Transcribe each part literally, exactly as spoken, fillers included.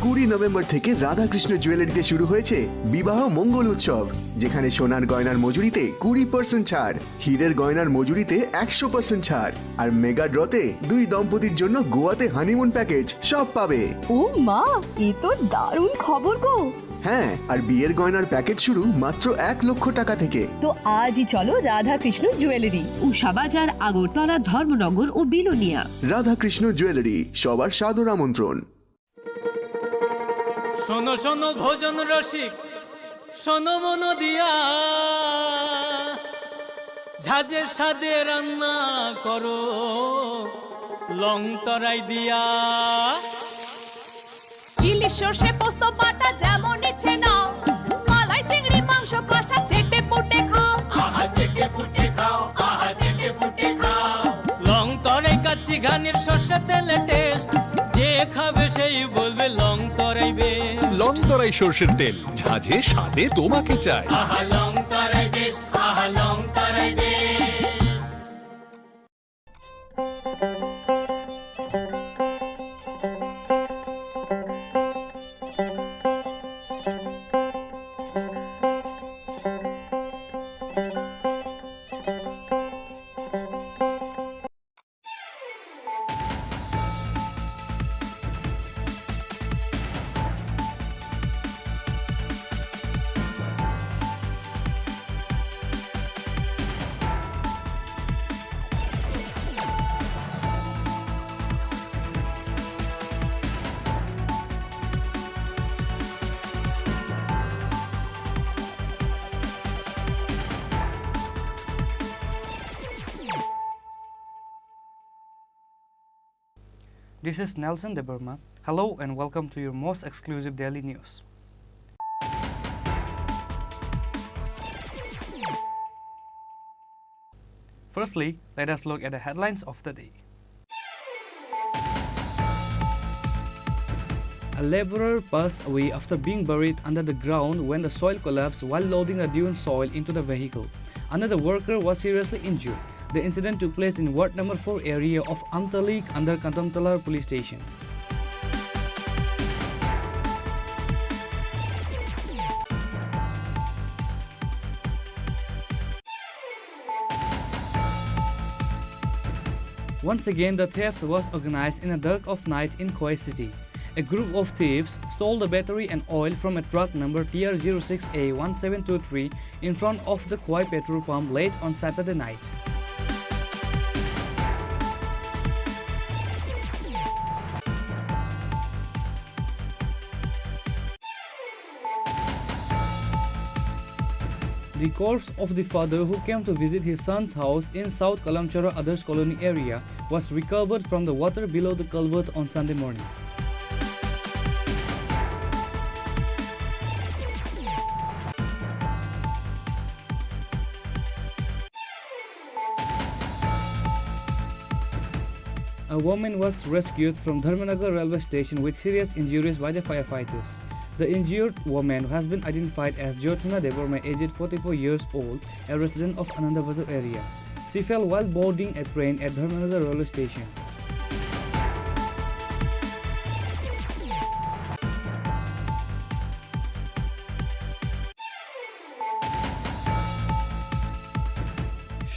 কুড়ি নভেম্বর থেকে রাধাকৃষ্ণ জুয়েলারিতে শুরু হয়েছে বিবাহ মঙ্গল উৎসব, যেখানে সোনার গয়নার মজুরিতে কুড়ি পার্সেন্ট ছাড়, হীরের গয়নার মজুরিতে একশো পার্সেন্ট ছাড়, আর মেগা ড্রতে দুই দম্পতির জন্য গোয়াতে হানিমুন প্যাকেজ, সব পাবে। ও মা, এ তো দারুণ খবর গো। হ্যাঁ, আর বিয়ের গয়নার প্যাকেজ শুরু মাত্র এক লক্ষ টাকা থেকে। তো আজই চলো রাধাকৃষ্ণ জুয়েলারি, উষাবাজার, আগরতলা, ধর্মনগর ও বিলোনিয়া। রাধাকৃষ্ণ জুয়েলারি, সবার সাদর আমন্ত্রণ। শোনো শোনো ভোজন রসিক, শোনো মন দিয়া, ঝাঁঝের স্বাদে রান্না করো লং তরাই দিয়া। ইলিশ সর্ষে পোস্ত বাটা যেমন ইচ্ছে নাও, মালাই চিংড়ি মাংস কষা চেটে পুটে খাও। আহা চেটে পুটে খাও, আহা চেটে পুটে খাও। লং তরাই কাচ্চি ঘানির সর্ষে তেলে টেস্ট, যে খাবে সেই বলবে লং তরাই বেস্ট। লং তরাই সর্ষের তেল, ঝাঁঝে স্বাদে তোমাকে চাই। আহা লং তরাই বেস্ট, আহা লং তরাই best. This is Nelson Debbarma. Hello and welcome to your most exclusive daily news. Firstly, let us look at the headlines of the day. A laborer passed away after being buried under the ground when the soil collapsed while loading the dune soil into the vehicle. Another worker was seriously injured. The incident took place in Ward number four area of Amtalik under Katamtalar Police Station. Once again, the theft was organized in the dark of night in Khowai City. A group of thieves stole the battery and oil from a truck number T R zero six A one seven two three in front of the Khowai petrol pump late on Saturday night. The corpse of the father who came to visit his son's house in South Kalamchara Others Colony area was recovered from the water below the culvert on Sunday morning. A woman was rescued from Dharmanagar railway station with serious injuries by the firefighters. The injured woman has been identified as Jyotsna Debbarma, aged forty-four years old, a resident of Anandabazar area. She fell while boarding a train at Dharmanagar railway station.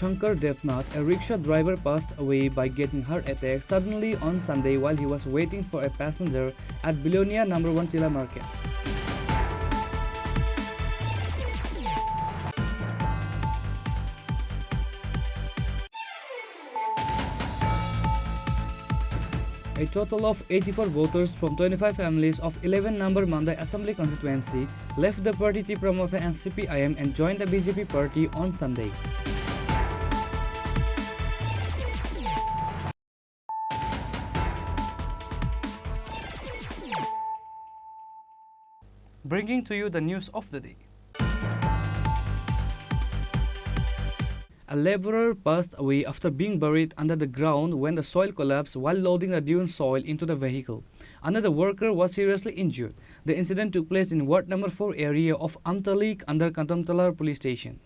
Shankar Devnath, a rickshaw driver, passed away by getting heart attack suddenly on Sunday while he was waiting for a passenger at Belonia number one Tila Market. A total of eighty-four voters from twenty-five families of eleven number Mandai Assembly Constituency left the party Tipra Motha and C P I M and joined the B J P party on Sunday. Bringing to you the news of the day. A laborer passed away after being buried under the ground when the soil collapsed while loading the dune soil into the vehicle. Another worker was seriously injured. The incident took place in Ward number four area of Amtalik under Katamtalar Police Station.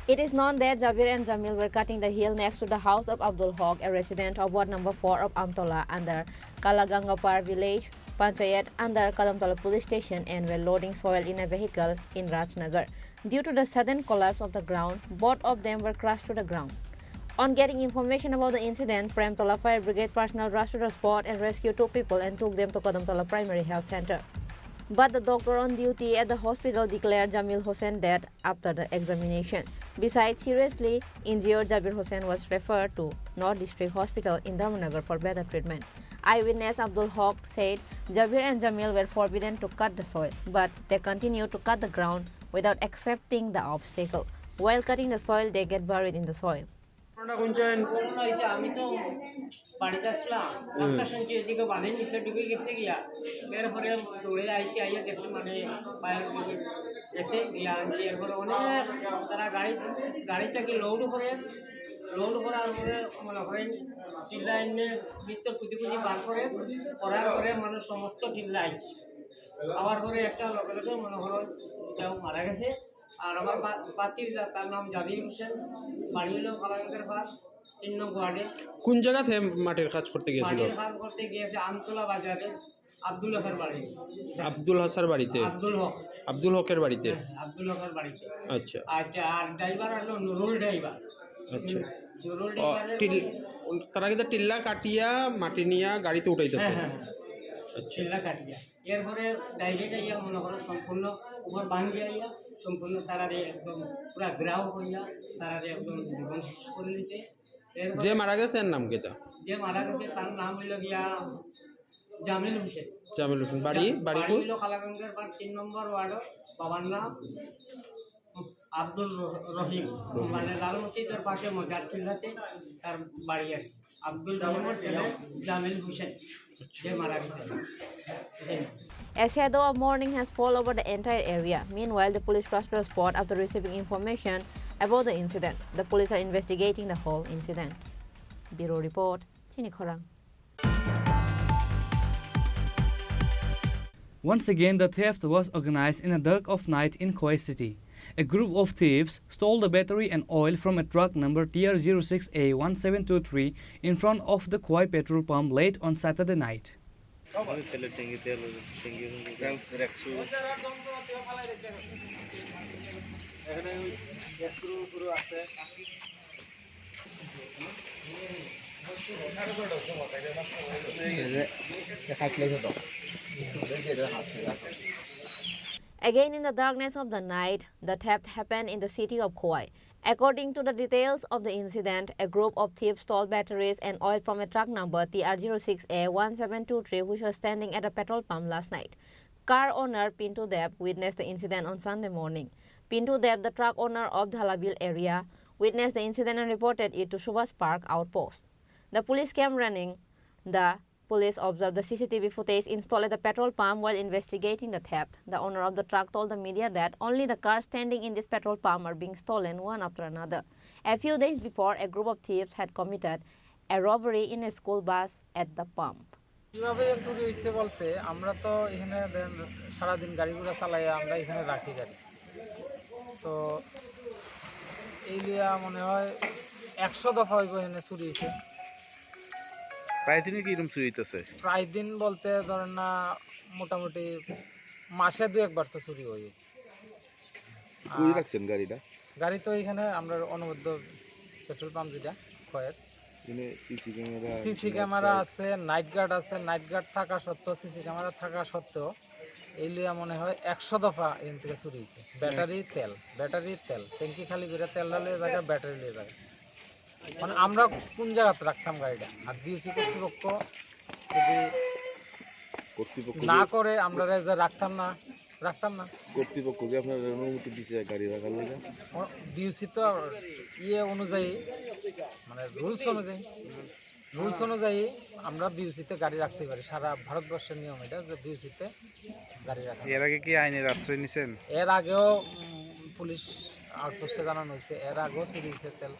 It is known that Jabir and Jamil were cutting the hill next to the house of Abdul Haq, a resident of Ward number four of Amtola under Kalagangapar village, Panchayat under Kadamtola police station, and were loading soil in a vehicle in Rajnagar. Due to the sudden collapse of the ground, both of them were crushed to the ground. On getting information about the incident, Premtola Fire Brigade personnel rushed to the spot and rescued two people and took them to Kadamtola Primary Health Center. But the doctor on duty at the hospital declared Jamil Hussain dead after the examination. Besides, seriously injured Jabir Hussain was referred to North District Hospital in Dharmanagar for better treatment. Eyewitness Abdul Haq said Jabir and Jamil were forbidden to cut the soil, but they continued to cut the ground without accepting the obstacle. While cutting the soil, they get buried in the soil. ঘটনা কোন জয়েন? ঘটনা হয়েছে, আমি তো বাড়িতে আসলাম, হুম। ডাক্তার শুনছি এদিকে বালির নিচে ঢুকে গেছে গিয়া, এরপরে দৌড়ে আইছি, আইয়া গেছে মানে ফায়ার ব্রিগেড গেছে গিয়া আনছি, এরপরে অনেক তারা গাড়ি, গাড়ি থেকে লোড করে, লোড করার পরে মনে করেন চিল্লা এনে মৃত্যু কুচি কুচি বার করে, করার পরে মানুষ সমস্ত চিল্লা আইছে, আবার পরে একটা লগে লগে মনে করো কেউ মারা গেছে। আর আমার বা-, ভাতিজা, তার নাম জাবির হোসেন, বাড়ি হলো কালাঙ্গের পাশ, তিন নম্বর ওয়ার্ডে। কোন জায়গা থেকে মাটির কাজ করতে গিয়েছিল? মাটির কাজ করতে গিয়েছে আমতলা বাজারে আব্দুল হকের বাড়ি। আব্দুল হাসার বাড়িতে? আব্দুল হক। আব্দুল হকের বাড়িতে? হ্যাঁ, আব্দুল হকের বাড়িতে। আচ্ছা। আচ্ছা, আর ড্রাইভার হলো নুরুল ড্রাইভার। আচ্ছা। নুরুল ও, ড্রাইভারের টিল-, তারা কিন্তু টিল্লা কাটিয়া মাটি নিয়া গাড়িতে উঠাইতেছে? হ্যাঁ, হ্যাঁ, হ্যাঁ। আচ্ছা। টিল্লা কাটিয়া। এরপরে ডাইরেক্ট আইয়া মনে করো সম্পূর্ণ উপর ভাঙ্গি আইয়া সম্পূর্ণ তারারে একদম পুরা গ্রাও করিয়া তারারে একদম জীবন শেষ করে দিছে। এরপরে যে মারা গেছে এর নাম কিতা? যে মারা গেছে তার নাম হইল গিয়া জামিল হোসেন। জামিল হোসেন। বাড়ি, যা-, বাড়ি বাড়ি কই? হইল কালাগঙ্গের পাড় তিন নম্বর ওয়ার্ড। বাবার নাম আব্দুল রহ-, রহিম, রহিম। মানে লাল মসজিদের পাশে মজার চিল্লাতে তার বাড়ি আর কি। আব্দুল রহিমের ছেলে জামিল হোসেন, যে মারা গেছে। A shadow of morning has fallen over the entire area. Meanwhile, the police rushed to the spot after receiving information about the incident. The police are investigating the whole incident. Bureau report, Chini Khorang. Once again, the theft was organized in the dark of night in Khowai City. A group of thieves stole the battery and oil from a truck number T R zero six A one seven two three in front of the Khowai petrol pump late on Saturday night. Again, in the darkness of the night, the theft happened in the city of Khowai. According to the details of the incident, a group of thieves stole batteries and oil from a truck number T R zero six A one seven two three, which was standing at a petrol pump last night. Car owner Pintu Deb witnessed the incident on Sunday morning. Pintu Deb, the truck owner of Dhalabil area, witnessed the incident and reported it to Subhas Park outpost. The police came running. The police observed the C C T V footage installed at the petrol pump while investigating the theft. The owner of the truck told the media that only the cars standing in this petrol pump are being stolen one after another. A few days before, a group of thieves had committed a robbery in a school bus at the pump. কিভাবে চুরি হয়েছে বলতে, আমরা তো এখানে দেন সারাদিন গাড়ি ঘোড়া চালাই, আমরা এখানে রাখি গাড়ি। তো এই লিয়া মনে হয় একশো দফা হইব এখানে চুরি হয়েছে। প্রায় দিনই কি এরকম চুরি হইতেছে? প্রায় দিন বলতে ধরেন না, মোটামুটি মাসে দু একবার তো চুরি হয়। কই আর রাখছেন গাড়িটা? গাড়ি তো এখানে আমরা অনবদ্য পেট্রোল পাম্প যেটা খয়ের। এখানে সিসি ক্যামেরা, সিসি ক্যামেরা আছে, নাইট গার্ড আছে। নাইট গার্ড থাকা সত্ত্বেও, সিসি ক্যামেরা থাকা সত্ত্বেও এই লইয়া মনে হয় একশো দফা এখান থেকে চুরি হয়েছে। ব্যাটারি তেল, ব্যাটারি তেল, ট্যাঙ্কি খালি করে তেল ঢালে জায়গা, ব্যাটারি লিয়ে জায়গা। মানে আমরা কোন জায়গাতে রাখতাম গাড়িটা? আর ডিউসি কর্তৃপক্ষ যদি কর্তৃপক্ষ না যে করে, আমরা যে রাখতাম না, রাখতাম না। কর্তৃপক্ষ কি আপনার অনুমতি দিছে গাড়ি রাখার লাগি? ও, ডিউসি তো ইয়ে অনুযায়ী, মানে রুলস অনুযায়ী, রুলস অনুযায়ী আমরা ডিউসিতে গাড়ি রাখতে পারি। সারা ভারতবর্ষের নিয়ম এটা যে ডিউসিতে গাড়ি রাখা। এর আগে কি আইনের আশ্রয় নিছেন? এর আগেও, উম, পুলিশ আউটপোস্টে জানানো হয়েছে, এর আগেও চুরি হয়েছে তেল।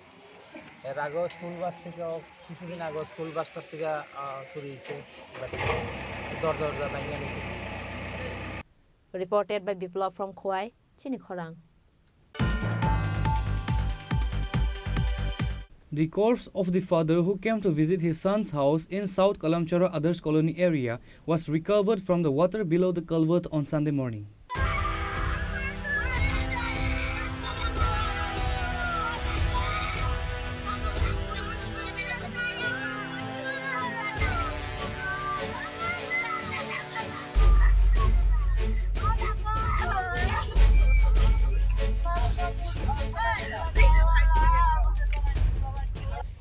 এর আগেও স্কুল বাস থেকেও, কিছুদিন আগেও স্কুল বাসটার থেকে, আহ, চুরি হয়েছে, দরজা দরজা ভাঙিয়ে নিয়েছে। Reported by Biplab from Khowai, Chini Khorang. The corpse of the father, who came to visit his son's house in South Kalamchora Others Colony area, was recovered from the water below the culvert on Sunday morning.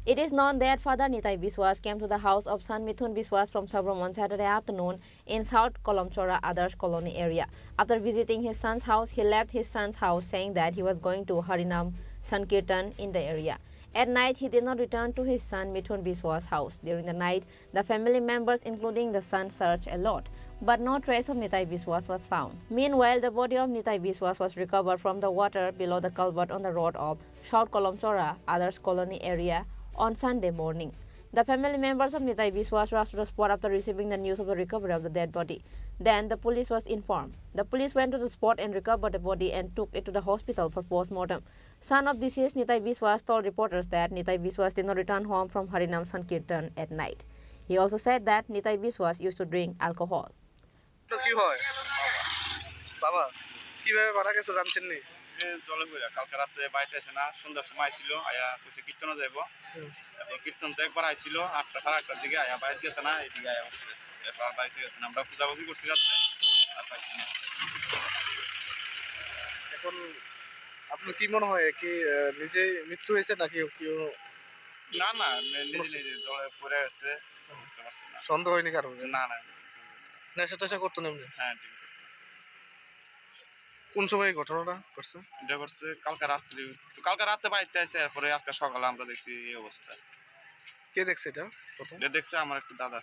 It is known that Father Nitai Biswas came to the house of son Mithun Biswas from Sabram on Saturday afternoon in South Kolomchora Others Colony area. After visiting his son's house, he left his son's house saying that he was going to Harinam Sankirtan in the area. At night, he did not return to his son Mithun Biswas' house. During the night, the family members, including the son, searched a lot, but no trace of Nitai Biswas was found. Meanwhile, the body of Nitai Biswas was recovered from the water below the culvert on the road of South Kolomchora Others Colony area on Sunday morning. The family members of Nitai Biswas rushed to the spot after receiving the news of the recovery of the dead body. Then the police was informed. The police went to the spot and recovered the body and took it to the hospital for post-mortem. Son of deceased Nitai Biswas told reporters that Nitai Biswas did not return home from Harinam Sankirtan at night. He also said that Nitai Biswas used to drink alcohol. তো কি হয়? বাবা, কিভাবে মারা গেছে জানছেন নি? এ, জলে পড়ে কালকে রাত্রে বাড়িতে আছে না, সন্ধ্যার সময় আইছিল, আয়া কইছে কীর্তনে যাইব। হুম। এখন কীর্তন তো একবার আইছিল, আটটা, সাড়ে আটটার দিকে আয়া বাড়িতে গেছে না, এদিকে আয়া উঠছে। এরপর আর বাড়িতে গেছে না, আমরা খোঁজাখুঁজি করছি রাত্রে, আর পাইছি না। এখন আপনার কি মনে হয়, কি, আহ, নিজেই মৃত্যু হয়েছে নাকি কেউ? না, না, নে-, নিজে কোনো নিজে জলে পড়ে আছে, হুম। বুঝতে পারছি না। সন্দেহ হয়নি কারোর? না, না। নেশা টেশা করতো না এমনি? হ্যাঁ, drink করতো। কোন সময় এই ঘটনাটা ঘটছে? এটা ঘটছে কালকে রাত্রে, তো কালকে রাতে বাড়িতে আছে, এরপরে আজকে সকালে আমরা দেখছি এই অবস্থা। কে দেখছে এটা প্রথম? এটা দেখছে আমার একটা দাদা।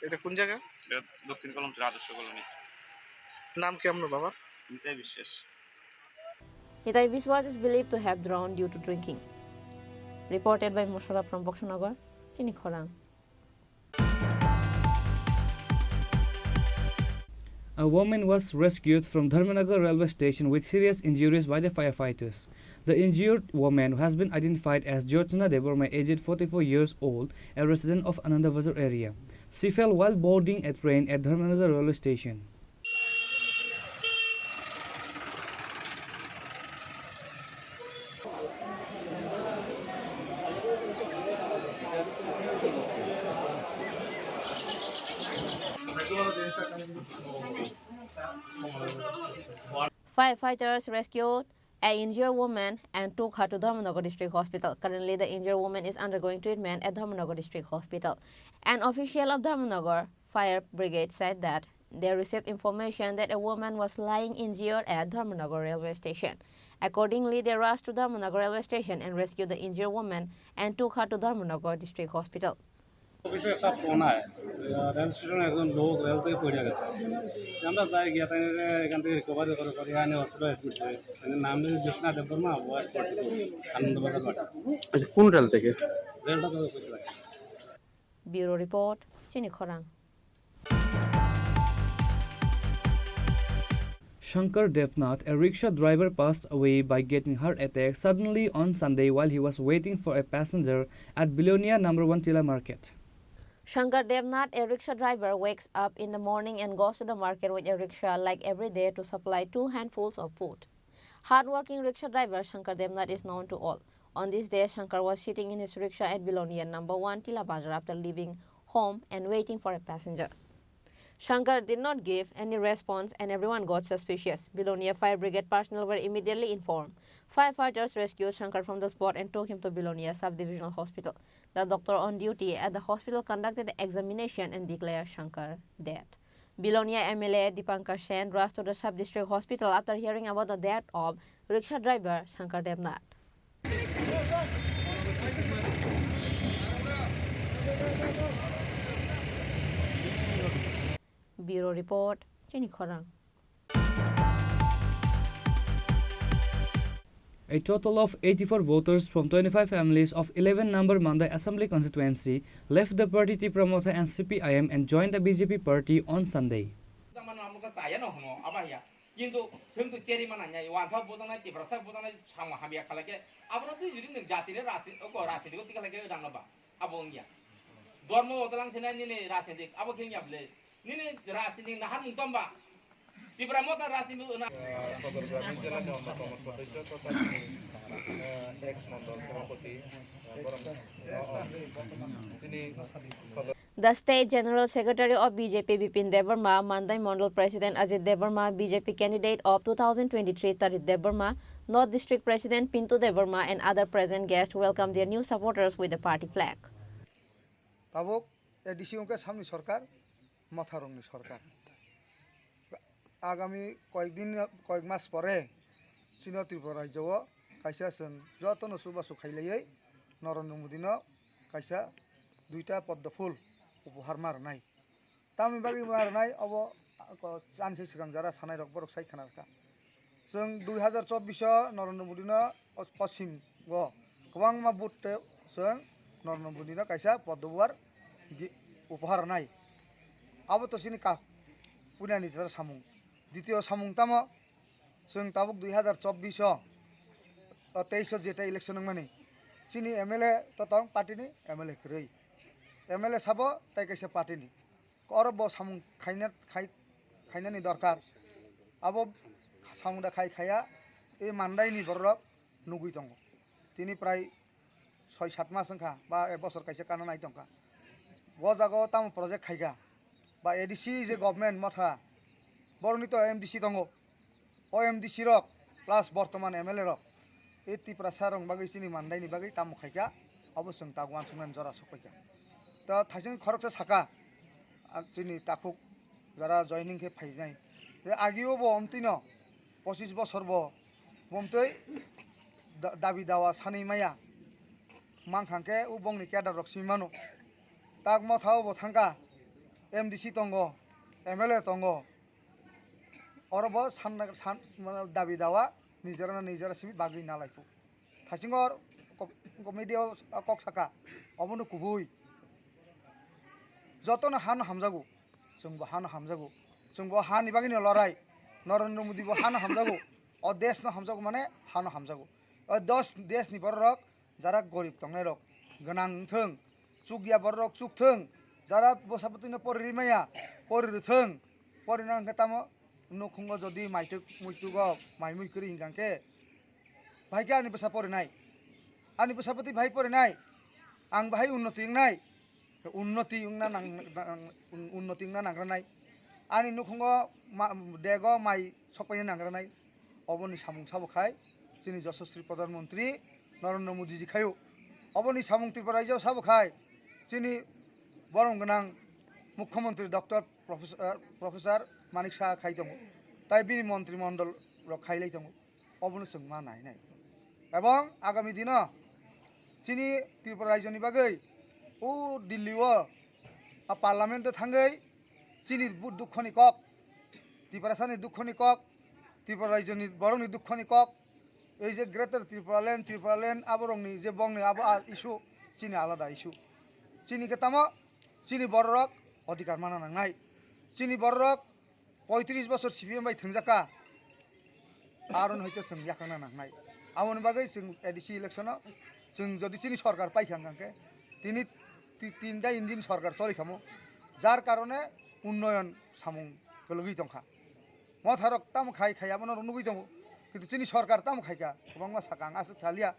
এটা কোন জায়গা? এটা দক্ষিণ কলমচুর আদর্শ কলোনি। নাম কি আপনার বাবার? নিতাই বিশ্বাস। Nitai Biswas is believed to have drowned due to drinking. Reported by Mosora from Boksanagar, Chini Khorang. A woman was rescued from Dharmanagar railway station with serious injuries by the firefighters. The injured woman, who has been identified as Jyotsna Debbarma, aged forty-four years old, a resident of Anandabazar area. She fell while boarding a train at Dharmanagar railway station. Firefighters rescued an injured woman and took her to Dharmanagar District Hospital. Currently, the injured woman is undergoing treatment at Dharmanagar District Hospital. An official of Dharmanagar Fire Brigade said that they received information that a woman was lying injured at Dharmanagar railway station. Accordingly, they rushed to Dharmanagar railway station and rescued the injured woman and took her to Dharmanagar District Hospital. অফিসে একটা ফোন আয়, আহ, রেল স্টেশনে একজন লোক রেল থেকে পড়ে গেছে। আমরা যাই গিয়া তাই এখান থেকে রিকভারি করে করে এনে হসপিটালে অ্যাডমিট করে। তাই নাম হলো জ্যোৎস্না দেববর্মা, বয়স ফর্টি টু, আনন্দবাজার বাড়ি। আচ্ছা, কোন রেল থেকে? রেলটা তো বুঝতে পারি। Bureau report, Chini Khorang. Shankar Devnath, a rickshaw driver, passed away by getting heart attack suddenly on Sunday while he was waiting for a passenger at Bilonia number one Tila Market. Shankar Devnath, a rickshaw driver, wakes up in the morning and goes to the market with a rickshaw like every day to supply two handfuls of food. Hardworking rickshaw driver Shankar Devnath is known to all. On this day, Shankar was sitting in his rickshaw at Bilonia number one Tila Bazar after leaving home and waiting for a passenger. Shankar did not give any response and everyone got suspicious. Bilonia Fire Brigade personnel were immediately informed. Firefighters rescued Shankar from the spot and took him to Bilonia Sub-Divisional Hospital. The doctor on duty at the hospital conducted the examination and declared Shankar dead. Bilonia M L A Dipankar Sen rushed to the sub-district hospital after hearing about the death of rickshaw driver Shankar Devnath. Bureau report, Chini Khorang. A total of eighty-four voters from twenty-five families of eleven number Mandai Assembly Constituency left the party Tipra Motha and C P I M and joined the B J P party on Sunday. Kintu, kintu cheri mana nyai, wansa bujana, tiprasa bujana, samung hamya khala khe, abro twi juri nwng jatini rasi-, oko rasini ko tika khala khe rang no ba, abo wngya. Dormo otalang sina nini rasini, abo khe wngya bwle. Nini rasini nahar mung tong ba. Tipra mota rasini na- সদর গ্রামীণ জেলার অন্যতম সদস্য তথা, আহ, এক্স মন্ডল সভাপতি, আহ, বরং, আহ, তিনি সদর The State General Secretary of B J P Bipin Debbarma, Mandai Mandal President Ajit Debbarma, B J P candidate of two thousand twenty-three Tarit Debbarma, North District President Pintu Debbarma and other present guests welcome their new supporters with the party flag. Tabuk A D C wngkha samni sorkar, motharokni sorkar. Agami koyek din, koyek mas pore chini Tripura rajyo o kaisa chwng jotono chubachu khailaiwi Narendra Modi no kaisa duita poddo phul upohar ma rwnai. Tamni bagwi ma rwnai obo, ko, chanse swkang jara sanai rok borok sai khna rwkha. Chwng dui hazar chobbish o Narendra Modi no o poschim o kwbangma vote tei chwng Narendra Modi no kaisa poddo upohar gi-, upohar rwnai. Abo to chini ka-, puinani jora samung. Ditio samung tamo chwng tabuk dui hazar chobbish o, o teis o jeta election wngmani. Chini M L A to tong party ni M L A kwrwi. M L A sabo tai kaisa party ni. Oro bo samung khaina, khai-, khainani dorkar. Abo samung da khai khaya, e Mandai ni borok nugui tongo. Tini prai soi sat mas wngkha, ba ek bosor kaisa kana nai tongkha. Bo jaga o tamo project khaikha, ba A D C je government motha, boroni to M D C tongo. O M D C rok plus bortoman M L A rok, e Tiprasa rok bagwi chini Mandai ni bagwi tamo khaikha, abo chwng tak uansuknani jora sokpaikha. To thaising khoroksa saka, a, chini takhuk jara joining khe phainai. Je agio bo omtwino pochis bosor bo bomtwi da-, dabi dawa sanwi maya. Mankha khe o bongni cadre rok simi mano. Tak motha o bo thangkha, M D C tongo, M L A tongo. Oro bo sanna, san, mane dabi dawa nijera na nijera simi bagwi nalai phu. Thaisingo ko-, ko media o kok saka, obono kubui. Jotono hano hamjago, chwngbo hano hamjago. Chwngbo hani bagwino lorai, Narendra Modi bo hano hamjago, o desh no hamjago mane hano hamjago. O dos desh ni borok jara gorib tongnai rok gwnang wngthwng, chukya borok chukthwng, jara bwsa bwtwino pori rimaya pori rwthwng, pori nang khe tamo nukhungo jodi maituk muitugo mai mui kwrwi hinkha khe, bahai khe ani bwsa porinai, ani bwsa bwtwi bahai porinai, ang bahai unnoti wngnai, unnoti wngna nang-, nang-, unnoti wngna nangranai, ani nukhungo ma-, dego mai sokpaina nangranai, oboni samung sabo khai chini Joshosri Pradhan Mantri Narendra Modi ji khaio. Oboni samung Tripura rajyo sabo khai chini borom gwnang Mukhyamantri Doctor Professor, Professor Manik Saha khai tongo, tai bini montri mondol rok khailai tongo, obono chwng ma nai nai. Ebong agami dino chini Tripura rajyoni bagwi o Delhi o a parliament o thangwi chini bu-, dukhoni kok, Tiprasani dukhoni kok, Tripura rajyoni borokni dukhoni kok, ei je Greater Tripura Land, Tripura Land aborokni je bongni abo a issue, chini alada issue. Chini khe tamo chini bororok odhikar mana nangnai. Chini bororok poitris bosor C P M bai thwngjakha, aron hoito chwng yakhangna nangnai. Aboni bagwi chwng A D C election o chwng jodi chini sorkar paikha hwnkha khe tini ti-, tinta engine sorkar cholikhamo, jar karone unnoyon samung kwlwgwi tongkha. Motharok tamo khai khai abono rw nugwi tongo, kintu chini sorkar tamo khaikha kwbangma sakang aswk thaliya,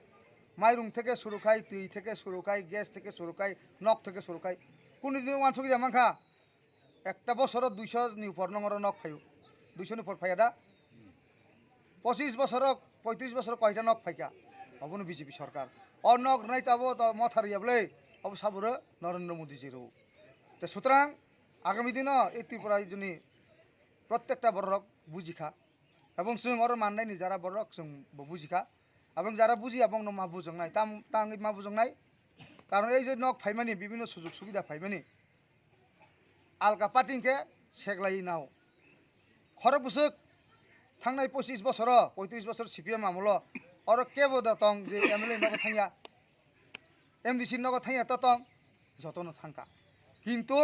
mairung theke suru khai, twi theke suru khai, gas theke suru khai, nok theke suru khai, kunu dino uansukya mankha. Ekta bosoro duiso ni upor nongoro nok phaio. Duiso ni upor phaiya da? Pochis bosoro, poitris bosoro koita nok phaikha? Obono B J P sorkar. O nok rwnai tabo to motha rwya bwle, obo saburo Narendra Modi ji rw. Te sutrang agami dino ei Tripura rajyoni prottekta bororok bujikha. Ebong chwng oro mannaini jara borok chwng bo bujikha. Ebong jara bujiya bongno ma bujongnai, tam, tangwi ma bujongnai. Karon ei je nok phaimani, bibhinno sujug subidha phaimani. Alka party hinkhe seklai nao. Khorok bwswk thangnai pochis bosoro, poitris bosor C P M amolo oro kebo da tong je M L A nogo thangya, M D C nogo thangya to tong, jotono thangkha. Kintu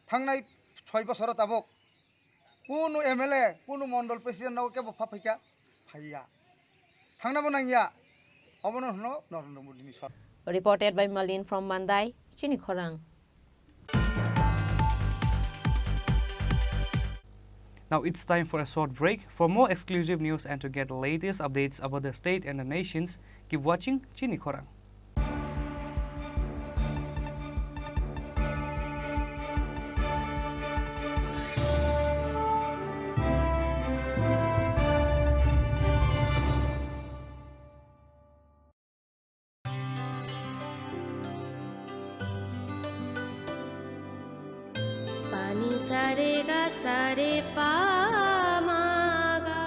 thangnai soi bosoro tabuk Kunu M L A, kunu mondol president nogo kebo pha phaikha? Phaiya. Thangnabo nangya. Obono hwno Narendra Modi ni sor- Reported by Malin from Mandai, Chini Khorang. Now it's time for a short break. For more exclusive news and to get the latest updates about the state and the nations, keep watching Chini Khorang. Pani sare ga sare pa ma ga.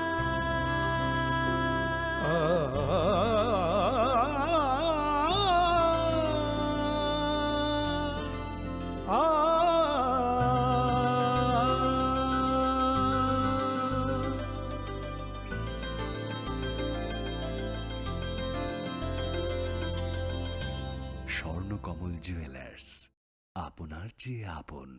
Swarnakamal jewellers, আপনার চেয়ে আপন।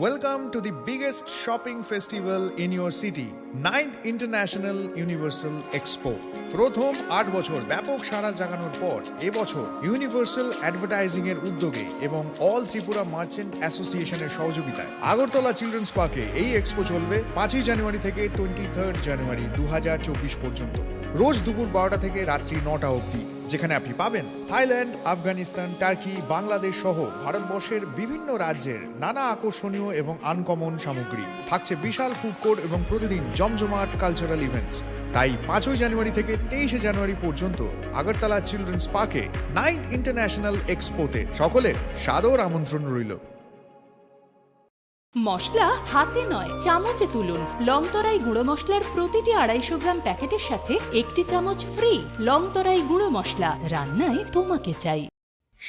Welcome to the biggest shopping festival in your city, ninth International Universal Expo. প্রথম আট বছর ব্যাপক সাড়া জাগানোর পর এবছর ইউনিভার্সাল অ্যাডভার্টাইজিং এর উদ্যোগে এবং অল ত্রিপুরা মার্চেন্ট অ্যাসোসিয়েশনের সহযোগিতায় আগরতলা চিলড্রেন্স পার্কে এই এক্সপো চলবে পাঁচই জানুয়ারি থেকে টোয়েন্টি থার্ড জানুয়ারি দু হাজার চব্বিশ পর্যন্ত, রোজ দুপুর বারোটা থেকে রাত্রি নটা অবধি, যেখানে আপনি পাবেন থাইল্যান্ড, আফগানিস্তান, টার্কি, বাংলাদেশ সহ ভারতবর্ষের বিভিন্ন রাজ্যের নানা আকর্ষণীয় এবং আনকমন সামগ্রী। থাকছে বিশাল ফুড কোর্ট এবং প্রতিদিন জমজমাট কালচারাল ইভেন্টস। তাই পাঁচই জানুয়ারি থেকে তেইশে জানুয়ারি পর্যন্ত আগরতলা চিলড্রেন্স পার্কে নাইন্থ ইন্টারন্যাশনাল এক্সপোতে সকলের সাদর আমন্ত্রণ রইল। মশলা হাতে নয়, চামচে তুলুন। লংতরাই গুঁড়ো মশলার প্রতিটি আড়াইশো গ্রাম প্যাকেটের সাথে একটি চামচ ফ্রি। লংতরাই গুঁড়ো মশলা, রান্নায় তোমাকে চাই।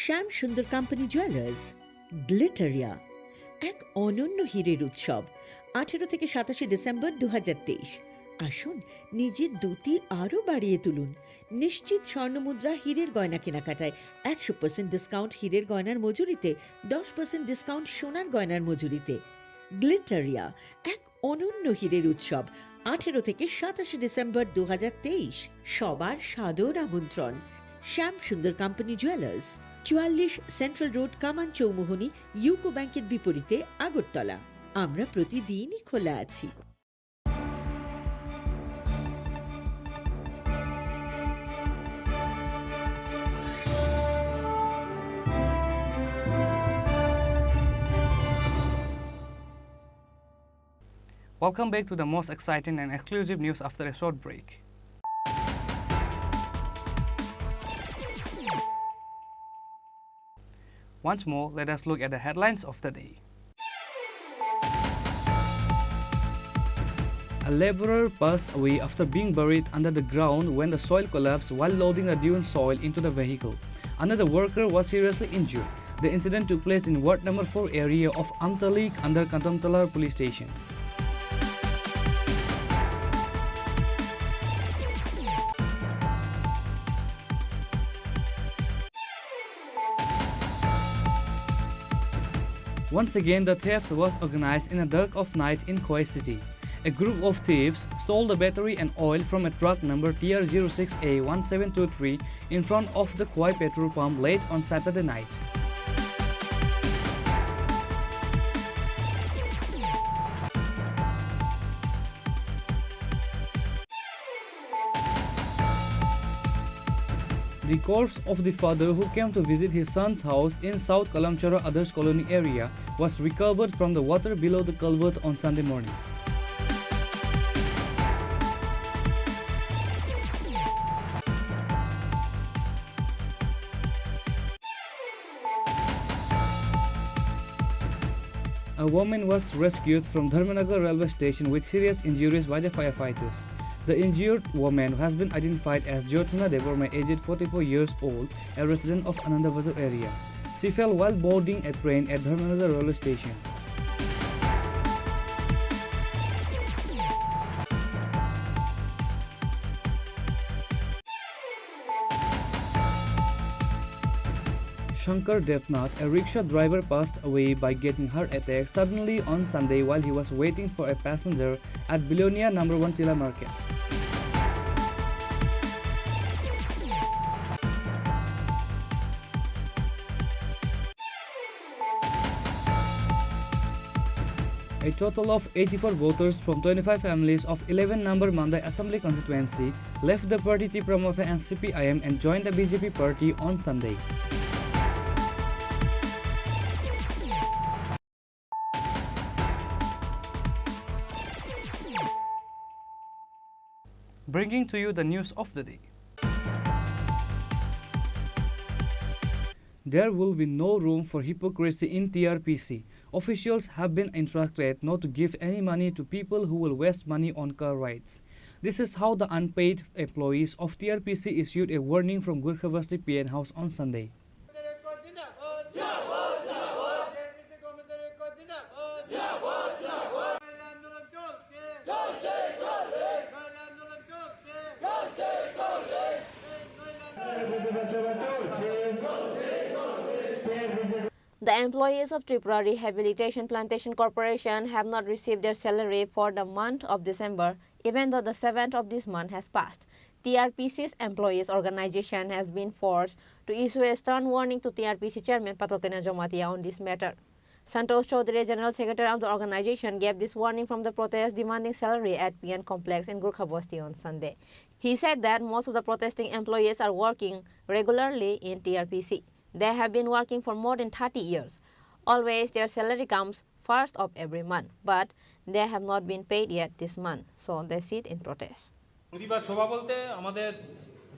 শ্যাম সুন্দর কোম্পানি জুয়েলার্স, গ্লিটারিয়া, এক অনন্য হীরের উৎসব, আঠেরো থেকে সাতাশে ডিসেম্বর দু হাজার তেইশ। আসুন, নিজের দ্যুতি আরও বাড়িয়ে তুলুন। নিশ্চিত স্বর্ণমুদ্রা হীরের গয়না কেনাকাটায় একশো পার্সেন্ট ডিসকাউন্ট হীরের গয়নার মজুরিতে, দশ পার্সেন্ট ডিসকাউন্ট সোনার গয়নার মজুরিতে। গ্লিটারিয়া, এক অনন্য হীরের উৎসব, আঠেরো থেকে সাতাশে ডিসেম্বর দু হাজার তেইশ। সবার সাদর আমন্ত্রণ। শ্যাম সুন্দর কোম্পানি জুয়েলার্স, চুয়াল্লিশ সেন্ট্রাল রোড, কামান চৌমুহনী, ইউকো ব্যাংকের বিপরীতে, আগরতলা। আমরা প্রতিদিনই খোলা আছি। Welcome back to the most exciting and exclusive news after a short break. Once more, let us look at the headlines of the day. A laborer passed away after being buried under the ground when the soil collapsed while loading the dune soil into the vehicle. Another worker was seriously injured. The incident took place in Ward number four area of Amtalik under Katamtalar Police Station. Once again, the theft was organized in the dark of night in Khowai City. A group of thieves stole the battery and oil from a truck number T R zero six A one seven two three in front of the Khowai petrol pump late on Saturday night. The corpse of the father who came to visit his son's house in South Kalamchara Others Colony area was recovered from the water below the culvert on Sunday morning. A woman was rescued from Dharmanagar railway station with serious injuries by the firefighters. The injured woman has been identified as Jyotsna Debbarma, aged forty-four years old, a resident of Anandabazar area. She fell while boarding a train at Dharmanagar railway station. Shankar Devnath, a rickshaw driver, passed away by getting heart attack suddenly on Sunday while he was waiting for a passenger at Belonia number one Tila Market. A total of eighty-four voters from twenty-five families of eleven number Mandai Assembly Constituency left the party Tipra Motha and C P I M and joined the B J P party on Sunday. Bringing to you the news of the day. There will be no room for hypocrisy in T R P C. Officials have been instructed not to give any money to people who will waste money on car rides. This is how the unpaid employees of T R P C issued a warning from Gurkhavasti P N House on Sunday. The employees of Tripura Rehabilitation Plantation Corporation have not received their salary for the month of December, even though the seventh of this month has passed. T R P C's employees organization has been forced to issue a stern warning to T R P C chairman Patal Kanya Jamatia on this matter. Santosh Chaudhary, General Secretary of the organization, gave this warning from the protest demanding salary at P N Complex in Gurkha Basti on Sunday. He said that most of the protesting employees are working regularly in T R P C. They have been working for more than thirty years. Always their salary comes first of every month, but they have not been paid yet this month, so they sit in protest. প্রতিবাদ সভা বলতে আমাদের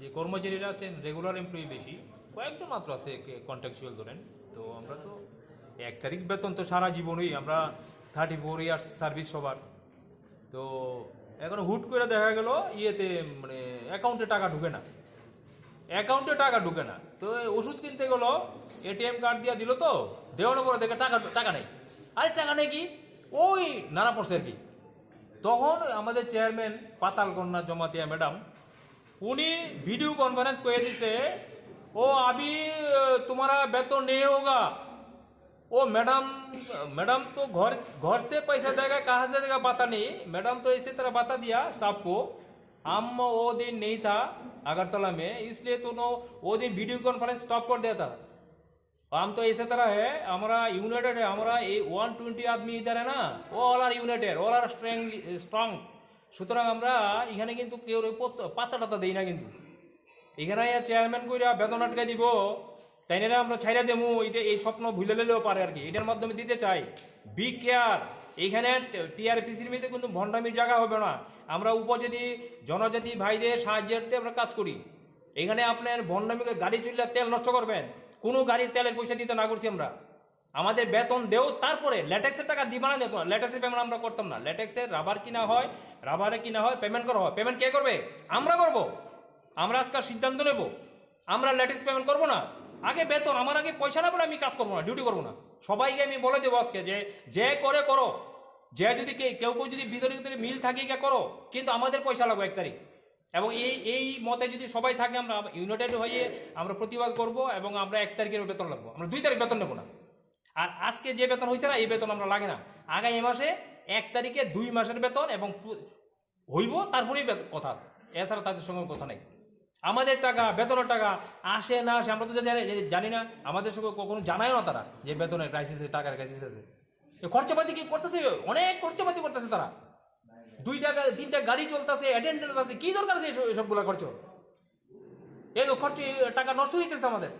যে কর্মচারীরা আছেন, regular employee বেশি, কয়েকজন মাত্র আছে কন্ট্রাকচুয়াল ধরেন। তো আমরা তো এক তারিখ বেতন তো সারা জীবনই, আমরা থার্টি ফোর ইয়ার্স সার্ভিস সবার। তো এখন হুট করে দেখা গেল ইয়েতে, মানে, অ্যাকাউন্টে টাকা ঢুকে না, অ্যাকাউন্টে টাকা ঢুকে না। তো এই ওষুধ কিনতে গেল, এটিএম কার্ড দিয়ে দিল, তো দেওয়ার পরে দেখে টাকা, টাকা নেই। আরে, টাকা নেই কি? ওই নানা পড়ছে আর কি। তখন আমাদের চেয়ারম্যান পাতাল কন্যা জমাতিয়া ম্যাডাম, উনি ভিডিও কনফারেন্স করে দিছে, "ও আবি, তোমারা বেতন নেই হোগা।" "ओ मैडम, मैडम तो घर, घर से पैसा देगा, कहाँ से देगा पता नहीं। मैडम तो इसी तरह बता दिया स्टाफ को, हम वो दिन नहीं था अगरतला में, इसलिए तो नो, वो दिन वीडियो कॉन्फ्रेंस स्टॉप कर दिया था। हम तो इसी तरह है, हमारा यूनाइटेड है, हमारा ये वन ट्वेंटी आदमी इधर है ना, वो all are united, all are strong, strong. সুতরাং আমরা এখানে কিন্তু কেউ পাত্তা টাত্তা দেই না কিন্তু।" এখানে আইয়া চেয়ারম্যান কইরা বেতন আটকাই দিব, তাইনারে আমরা ছাইড়া দেমু, এটা এই স্বপ্ন ভুলে নিলেও পারে আর কি। এটার মাধ্যমে দিতে চাই, বি কেয়ার। এখানে টিআরপিসির মধ্যে কিন্তু ভণ্ডামির জায়গা হবে না। আমরা উপজাতি, জনজাতি ভাইদের সাহায্যার্থে আমরা কাজ করি। এখানে আপনার ভণ্ডামি করে গাড়ি চললে তেল নষ্ট করবেন, কোনো গাড়ির তেলের পয়সা দিতে না করছি আমরা। আমাদের বেতন দেও, তারপরে লেটেক্সের টাকা দিবা না, দেখো লেটেক্সের পেমেন্ট আমরা করতাম না। লেটেক্সের রাবার কিনা হয়, রাবারে কিনা হয়, পেমেন্ট করা হয়, পেমেন্ট কে করবে? আমরা করব। আমরা আজকাল সিদ্ধান্ত নেব, আমরা লেটেক্স পেমেন্ট করব না। আগে বেতন, আমার আগে পয়সা না পেলে আমি কাজ করবো না, ডিউটি করবো না। সবাইকে আমি বলে দেবো আজকে যে, যে করে করো, যে যদি কে-, কেউ কেউ যদি ভিতরে ভিতরে মিল থাকে, গিয়ে করো, কিন্তু আমাদের পয়সা লাগবে এক তারিখ। এবং এই, এই মতে যদি সবাই থাকে, আমরা ইউনাইটেড হয়ে আমরা প্রতিবাদ করব এবং আমরা এক তারিখের বেতন লাগবো, আমরা দুই তারিখ বেতন নেবো না। আর আজকে যে বেতন হয়েছে না, এই বেতন আমরা লাগে না। আগামী মাসে এক তারিখে দুই মাসের বেতন এবং পু-, হইব, তারপরেই বেত-, কথা, এছাড়া তাদের সঙ্গে কথা নাই। আমাদের টাকা, বেতনের টাকা আসে না আসে, আমরা তো জানি, জানি না। আমাদের সঙ্গে কখনো জানায় না তারা যে বেতনের ক্রাইসিস আছে, টাকার ক্রাইসিস আছে। এ খরচাপাতি কি করতেছে? অনেক খরচাপাতি করতেছে তারা। দুইটা গা-, তিনটা গাড়ি চলতেছে, অ্যাটেন্ডেন্স আছে, কি দরকার আছে এসব, এসবগুলা খরচ? এই খরচ, এই টাকা নষ্ট হইতেছে আমাদের।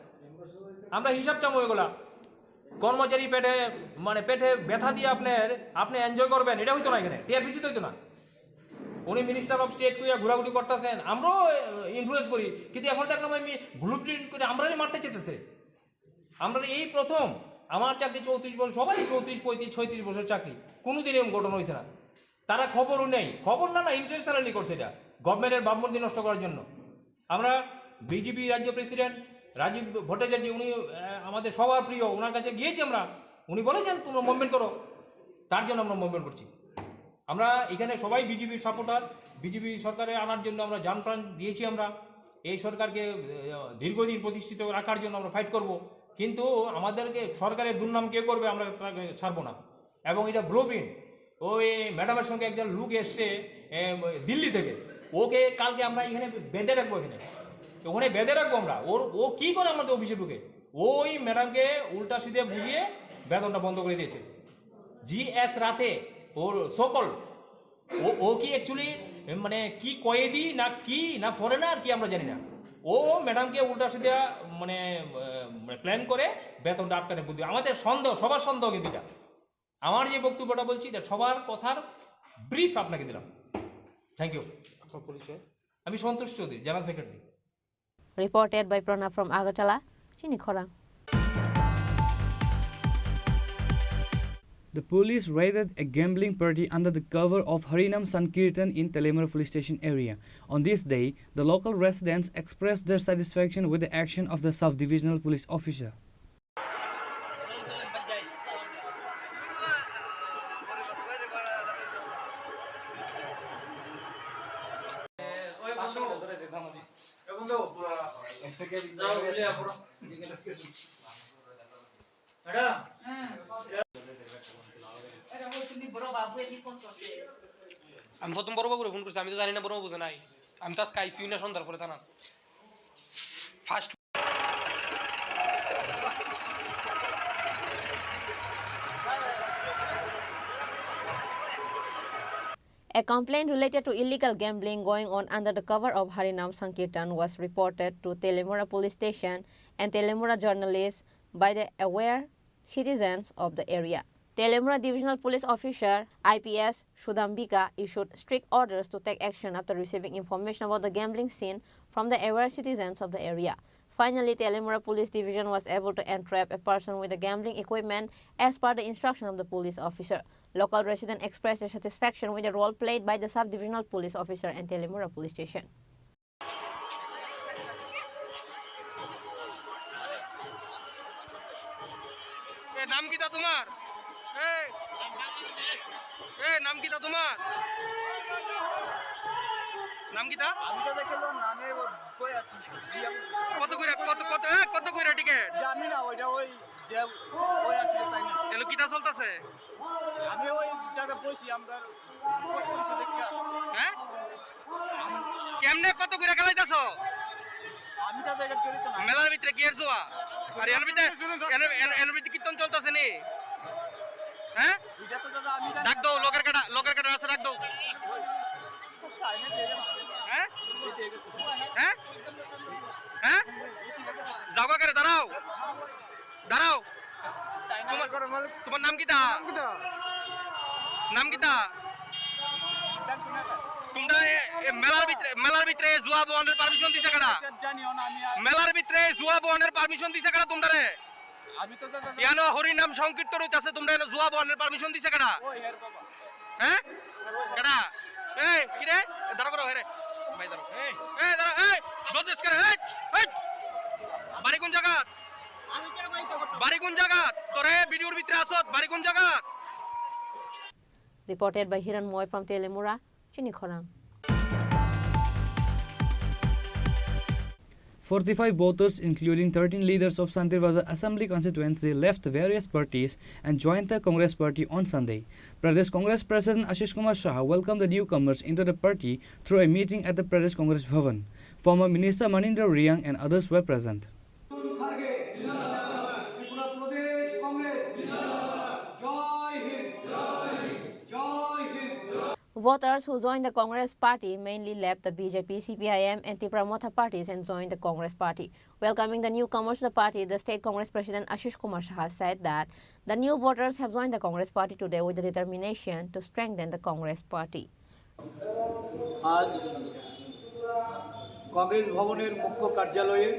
আমরা হিসাব চামো এগুলা। কর্মচারী পেটে, মানে, পেটে ব্যথা দিয়ে আপনার, আপনি এনজয় করবেন, এটা হইতো না এখানে, টিআরপিসি তো হইতো না। উনি মিনিস্টার অফ স্টেট কইয়া ঘোরাঘুরি করতেছেন, আমরাও ইনফ্লুয়েন্স করি, কিন্তু এখন দেখলাম আমি ব্লু প্রিন্ট করে আমরাই মারতে চেতেছে। আমরা এই প্রথম, আমার চাকরি চৌত্রিশ বছর, সবারই চৌত্রিশ, পঁয়ত্রিশ, ছয়ত্রিশ বছর চাকরি, কোনোদিন এরকম ঘটনা হয়েছে না। তারা খবরও নেই, খবর না, না, ইন্টেনশনালি করছে এটা, গভর্নমেন্টের ভাবমূর্তি নষ্ট করার জন্য। আমরা বিজেপি রাজ্য প্রেসিডেন্ট রাজীব ভট্টাচার্য, উনি, আহ, আমাদের সবার প্রিয়, ওনার কাছে গিয়েছি আমরা, উনি বলেছেন, "তোমরা মুভমেন্ট করো", তার জন্য আমরা মুভমেন্ট করছি। আমরা এখানে সবাই বিজেপির সাপোর্টার, বিজেপি সরকারে আনার জন্য আমরা জান প্রাণ দিয়েছি আমরা। এই সরকারকে, আহ, দীর্ঘদিন প্রতিষ্ঠিত রাখার জন্য আমরা ফাইট করব। কিন্তু আমাদেরকে সরকারের দুর্নাম কে করবে, আমরা তাকে ছাড়বো না। এবং এটা ব্লু প্রিন্ট। ওই ম্যাডামের সঙ্গে একজন লোক এসছে, এ, দিল্লি থেকে। ওকে কালকে আমরা এখানে বেঁধে রাখবো, এখানে, ওখানে বেঁধে রাখবো আমরা। ওর, ও কি করে আমাদের অফিসে ঢুকে? ওই ম্যাডামকে উল্টা সিধে বুঝিয়ে বেতনটা বন্ধ করে দিয়েছে। জি এস রাতে, ওর সকল, ও, ও কি অ্যাকচুয়ালি, মানে, কি কয়েদি না কি, না ফরেনার কি, আমরা জানি না। ও ম্যাডামকে উল্টা সিধা, মানে, প্ল্যান করে বেতনটা আটকানোর বুদ্ধি। আমাদের সন্দেহ, সবার সন্দেহ কিন্তু এটা। আমার যে বক্তব্যটা বলছি, এটা সবার কথার ব্রিফ আপনাকে দিলাম। Thank you. আপনার পরিচয়? আমি Santosh Chowdhury, general secretary. Reported by Pranab from Agartala, Chini Khorang. The police raided a gambling party under the cover of Harinam Sankirtan in Teliamura police station area. On this day, the local residents expressed their satisfaction with the action of the sub-divisional police officer. আমি প্রথম বড় বাবুরে ফোন করছি, আমি তো জানি না বড় বাবু যে নাই। আমি তো আজকে আইসিইউ না সন্ধ্যার পরে থানা। First. A complaint related to illegal gambling going on under the cover of Harinam Sankirtan was reported to Teliamura Police Station and Teliamura journalists by the aware citizens of the area. Teliamura Divisional Police Officer, I P S, Sudambika issued strict orders to take action after receiving information about the gambling scene from the aware citizens of the area. Finally, Teliamura Police Division was able to entrap a person with the gambling equipment as per the instruction of the police officer. Local residents expressed their satisfaction with the role played by the sub-divisional police officer and Teliamura Police Station. এ, নাম কিতা তোমার? এই, এ, নাম কিতা তোমার? নাম কিতা? আমি তো দেখলাম নামে ও কই আছে? কত কইরা, কত, কত, এ, কত কইরা টিকিট? জানি না, ওইটা ওই যে ওই আসলে তাই না। এলো কিতা চলতেছে? আমি ওই জায়গায় বসি, আমরা কত কিছু দেখি। হ্যাঁ? কেমনে কত করে খেলাইতেছ? আমি তো জায়গা জড়িত না। মেলার ভিতরে কি এর জুয়া? আর এর ভিতরে, এর, এর, এর ভিতরে কীর্তন চলতেছে নি? হ্যাঁ? এটা তো দাদা আমি জানি ডাক না। দাও, লোকের কাটা, লোকের কাটা আছে, ডাক দাও। হ্যাঁ? হ্যাঁ? হ্যাঁ? যাওগা করে, দাঁড়াও। দাঁড়াও। তোমার, তোমার নাম কিতা? নাম কিতা? তোমরা এ, এ মেলার ভিতরে, মেলার ভিতরে জুয়া বহনের পারমিশন দিছে কেডা? জানিও না আমি আর। মেলার ভিতরে জুয়া বহনের পারমিশন দিছে কেডা তোমরারে? আমি তো দাদা ইয়ানো হরি নাম সংকীর্তন হইতাছে, তোমরা এনে জুয়া বহনের পারমিশন দিছে কেডা? ওই হের বাবা। হ্যাঁ? কেডা? এই, কি রে? এ, দাঁড়া করো, হেরে। ভাই, দাঁড়া। এই, দাঁড়া, এই, বলছিস কেন? এই, এই। বাড়ি কোন জায়গা? বাড়ি কোন জায়গা? তোরে ভিডিওর ভিতরে আসত, বাড়ি কোন জায়গা? Reported by Hiran Moy from Teliamura, Chini Khorang. Forty-five voters, including thirteen leaders of Santir Bazar Assembly constituency, left various parties and joined the Congress party on Sunday. Pradesh Congress President Ashish Kumar Saha welcomed the newcomers into the party through a meeting at the Pradesh Congress Bhavan. Former Minister Manindra Reang and others were present. Voters who joined the Congress party mainly left the B J P, C P I M and Tipra Motha parties and joined the Congress party. Welcoming the newcomers to the party, the state Congress president Ashish Kumar Saha said that the new voters have joined the Congress party today with the determination to strengthen the Congress party. আজ কংগ্রেস ভবনের মুখ্য কার্যালয়ে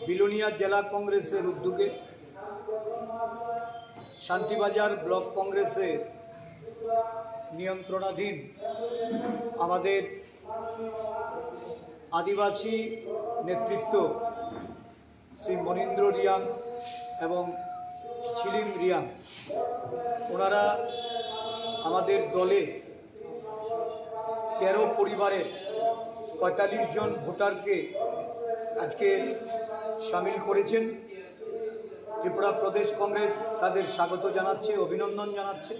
বিলোনিয়া জেলা কংগ্রেসের উদ্যোগে শান্তিবাজার ব্লক কংগ্রেসের নিয়ন্ত্রণাধীন আমাদের আদিবাসী নেতৃত্ব শ্রী মনীন্দ্র রিয়াং এবং ঝিলিম রিয়াং, ওনারা আমাদের দলে তেরো পরিবারের পঁয়তাল্লিশ জন ভোটারকে আজকে সামিল করেছেন। ত্রিপুরা প্রদেশ কংগ্রেস তাদের স্বাগত জানাচ্ছে, অভিনন্দন জানাচ্ছে।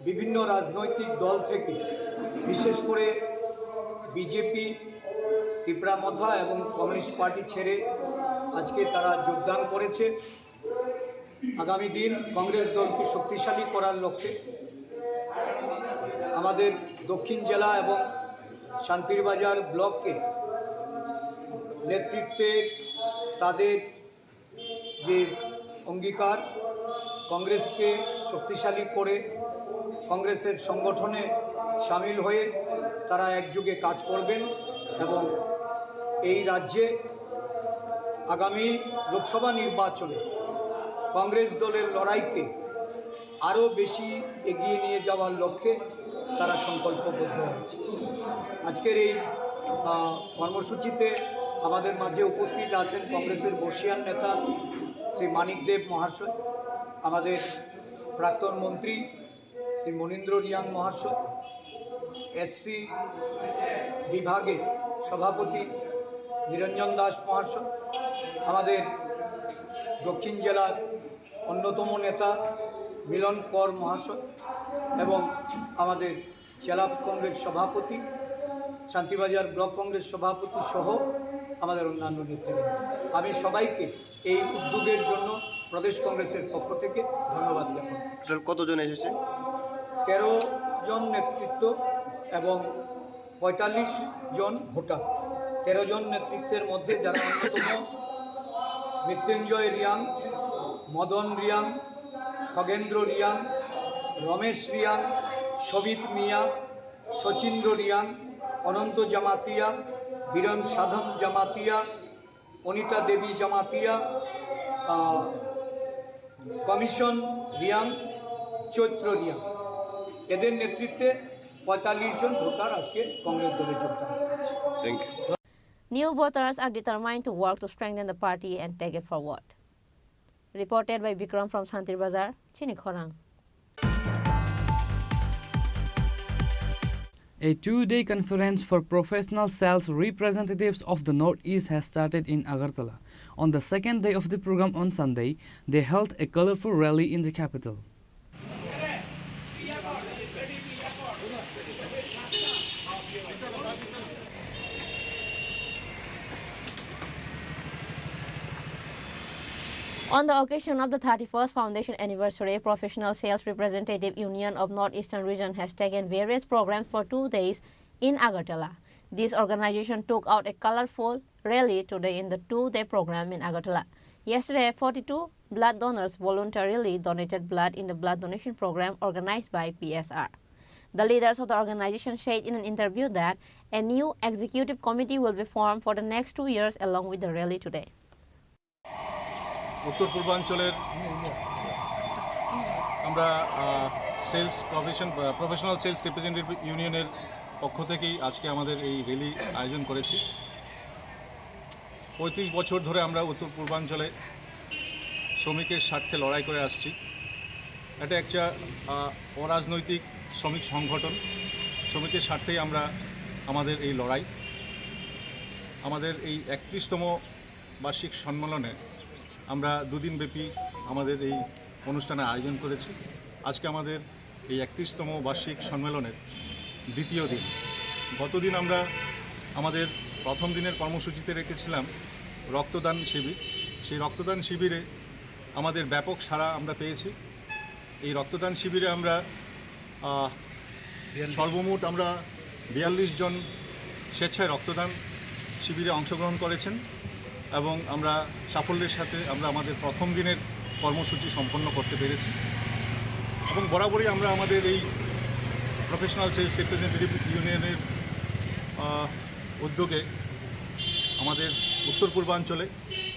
বিভিন্ন রাজনৈতিক দল থেকে, বিশেষ করে বিজেপি, তিপ্রা মথা এবং কমিউনিস্ট পার্টি ছেড়ে আজকে তারা যোগদান করেছে। আগামী দিন কংগ্রেস দলকে শক্তিশালী করার লক্ষ্যে আমাদের দক্ষিণ জেলা এবং শান্তিরবাজার ব্লককে নেতৃত্বে তাদের যে অঙ্গীকার, কংগ্রেসকে শক্তিশালী করে কংগ্রেসের সংগঠনে সামিল হয়ে তারা একযোগে কাজ করবেন এবং এই রাজ্যে আগামী লোকসভা নির্বাচনে কংগ্রেস দলের লড়াইকে আরও বেশি এগিয়ে নিয়ে যাওয়ার লক্ষ্যে তারা সংকল্পবদ্ধ হয়েছে। আজকের এই, আহ, কর্মসূচিতে আমাদের মাঝে উপস্থিত আছেন কংগ্রেসের বর্ষীয়ান নেতা শ্রী মানিক দেব মহাশয়, আমাদের প্রাক্তন মন্ত্রী শ্রী মনীন্দ্র রিয়াং মহাশয়, এসসি বিভাগের সভাপতি নিরঞ্জন দাস মহাশয়, আমাদের দক্ষিণ জেলার অন্যতম নেতা মিলন কর মহাশয় এবং আমাদের জেলা কংগ্রেস সভাপতি, শান্তিবাজার ব্লক কংগ্রেস সভাপতি সহ আমাদের অন্যান্য নেতৃবৃন্দ, আমি সবাইকে এই উদ্যোগের জন্য প্রদেশ কংগ্রেসের পক্ষ থেকে ধন্যবাদ জ্ঞাপন করছি। টোটাল কতজন এসেছে? তেরো জন নেতৃত্ব এবং পঁয়তাল্লিশ জন ভোটার। তেরো জন নেতৃত্বের মধ্যে যারা অন্যতম মৃত্যুঞ্জয় রিয়াং, মদন রিয়াং, খগেন্দ্র রিয়াং, রমেশ রিয়াং, সবিত মিয়া, শচীন্দ্র রিয়াং, অনন্ত জামাতিয়া, বীরন সাধন জামাতিয়া, অনিতা দেবী জামাতিয়া, আহ, কমিশন রিয়াং, চৈত্র রিয়াং, এদের নেতৃত্বে পঁয়তাল্লিশ জন ভোটার আজকে কংগ্রেস দলে যোগদান করেছে। Thank you. New voters are determined to work to strengthen the party and take it forward. Reported by Bikram from Santir Bazar, Chini Khorang. A two-day conference for professional sales representatives of the Northeast has started in Agartala. On the second day of the program on Sunday, they held a colorful rally in the capital. On the occasion of the thirty-first foundation anniversary, Professional Sales Representative Union of Northeastern Region has taken various programs for two days in Agartala. This organization took out a colorful rally today in the two-day program in Agartala. Yesterday, forty-two blood donors voluntarily donated blood in the blood donation program organized by P S R. The leaders of the organization said in an interview that a new executive committee will be formed for the next two years along with the rally today. উত্তর পূর্বাঞ্চলের আমরা, আহ, sales profession, আহ, professional sales representative ইউনিয়নের পক্ষ থেকেই আজকে আমাদের এই র‍্যালি আয়োজন করেছি। পঁয়ত্রিশ বছর ধরে আমরা উত্তর পূর্বাঞ্চলে শ্রমিকের স্বার্থে লড়াই করে আসছি। এটা একটা, আহ, অরাজনৈতিক শ্রমিক সংগঠন, শ্রমিকের স্বার্থেই আমরা আমাদের এই লড়াই। আমাদের এই একত্রিশতম বার্ষিক সম্মেলনে আমরা দুদিনব্যাপী আমাদের এই অনুষ্ঠানের আয়োজন করেছি। আজকে আমাদের এই একত্রিশতম বার্ষিক সম্মেলনের দ্বিতীয় দিন। গতদিন আমরা আমাদের প্রথম দিনের কর্মসূচিতে রেখেছিলাম রক্তদান শিবির। সেই রক্তদান শিবিরে আমাদের ব্যাপক সাড়া আমরা পেয়েছি। এই রক্তদান শিবিরে আমরা, আহ, বিয়াল্লিশ। সর্বমোট আমরা বিয়াল্লিশ জন স্বেচ্ছায় রক্তদান শিবিরে অংশগ্রহণ করেছেন এবং আমরা সাফল্যের সাথে আমরা আমাদের প্রথম দিনের কর্মসূচি সম্পন্ন করতে পেরেছি। এবং বরাবরই আমরা আমাদের এই প্রফেশনাল সেলস রিপ্রেজেন্টেটিভ ইউনিয়নের, আহ, উদ্যোগে আমাদের উত্তর পূর্বাঞ্চলে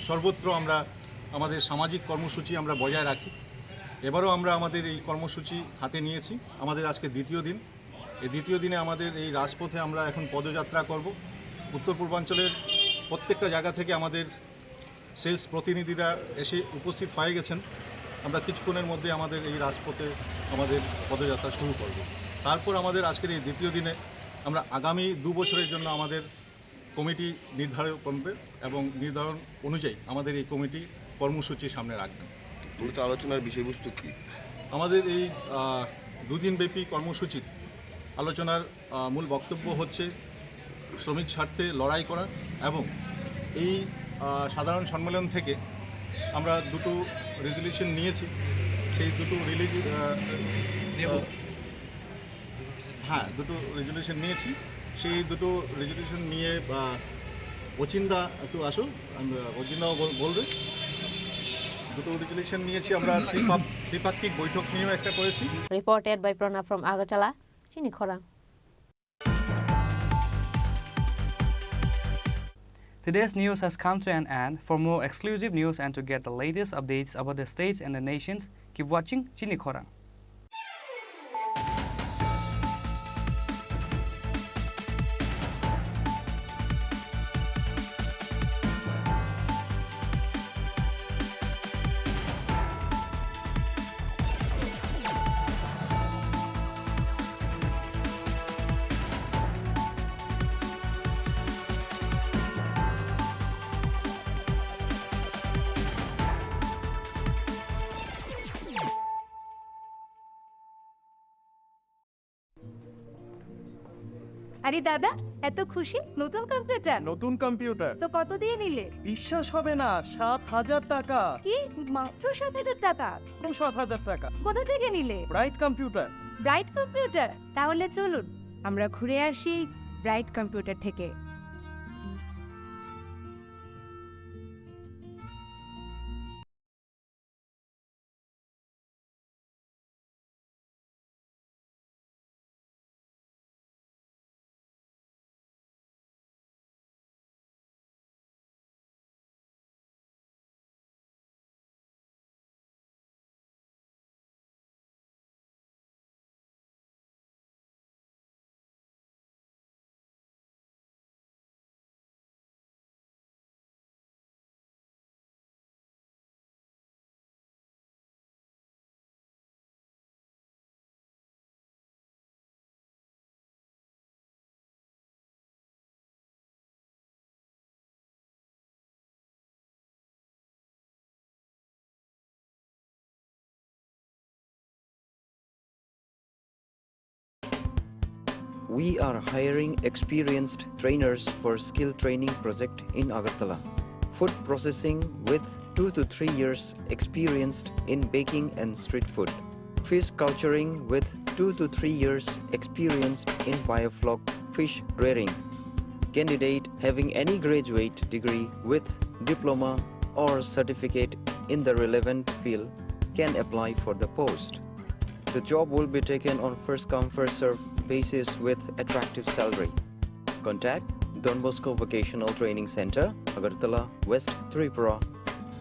সর্বত্র আমরা আমাদের সামাজিক কর্মসূচি আমরা বজায় রাখি। এবারও আমরা আমাদের এই কর্মসূচি হাতে নিয়েছি। আমাদের আজকে দ্বিতীয় দিন। এই দ্বিতীয় দিনে আমাদের এই রাজপথে আমরা এখন পদযাত্রা করব। উত্তর পূর্বাঞ্চলের প্রত্যেকটা জায়গা থেকে আমাদের সেলস প্রতিনিধিরা এসে উপস্থিত হয়ে গেছেন। আমরা কিছুক্ষণের মধ্যে আমাদের এই রাজপথে আমাদের পদযাত্রা শুরু করব। তারপর আমাদের আজকের এই দ্বিতীয় দিনে আমরা আগামী দু বছরের জন্য আমাদের কমিটি নির্ধারণ করবে এবং নির্ধারণ অনুযায়ী আমাদের এই কমিটি কর্মসূচি সামনে রাখবেন। মূলত আলোচনার বিষয়বস্তু কি? আমাদের এই আহ, দুদিনব্যাপী কর্মসূচির আলোচনার আহ, মূল বক্তব্য হচ্ছে শ্রমিক স্বার্থে লড়াই করা এবং এই আহ, সাধারণ সম্মেলন থেকে আমরা দুটো রেজলিউশন নিয়েছি। সেই দুটো রিলিজ হ্যাঁ, দুটো রেজলিউশন নিয়েছি। সেই দুটো রেজলিউশন নিয়ে আহ, অচিনদা একটু আসো, আমি, অচিনদাও বল- বলবে। দুটো রেজলিউশন নিয়েছি আমরা, ত্রিপাক- ত্রিপাক্ষিক বৈঠক নিয়েও একটা করেছি। Reported by Pranab from Agartala, Chini Khorang. Today's news has come to an end. For more exclusive news and to get the latest updates about the states and the nations, keep watching Chini Khorang. আরে দাদা, এত খুশি? নতুন কম্পিউটার? নতুন কম্পিউটার। তো কত দিয়ে নিলে? বিশ্বাস হবে না, সাত হাজার টাকা। কি? মাত্র সাত হাজার টাকা? মাত্র সাত হাজার টাকা। কোথা থেকে নিলে? Bright computer. Bright computer? তাহলে চলুন আমরা ঘুরে আসি ব্রাইট কম্পিউটার থেকে। We are hiring experienced trainers for skill training project in Agartala. Food processing with two to three years experienced in baking and street food. Fish culturing with two to three years experienced in biofloc fish rearing. Candidate having any graduate degree with diploma or certificate in the relevant field can apply for the post. The job will be taken on first come first serve basis with attractive salary. Contact Don Bosco Vocational Training Center, Agartala, West Tripura.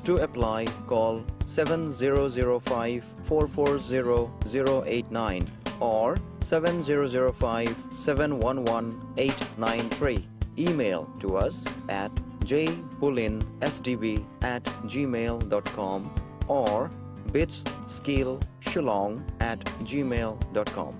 To apply, call seven zero zero five four four zero zero eight nine or seven zero zero five seven one one eight nine three. Email to us at j pulin s d b at gmail dot com or bits skill shillong at gmail dot com.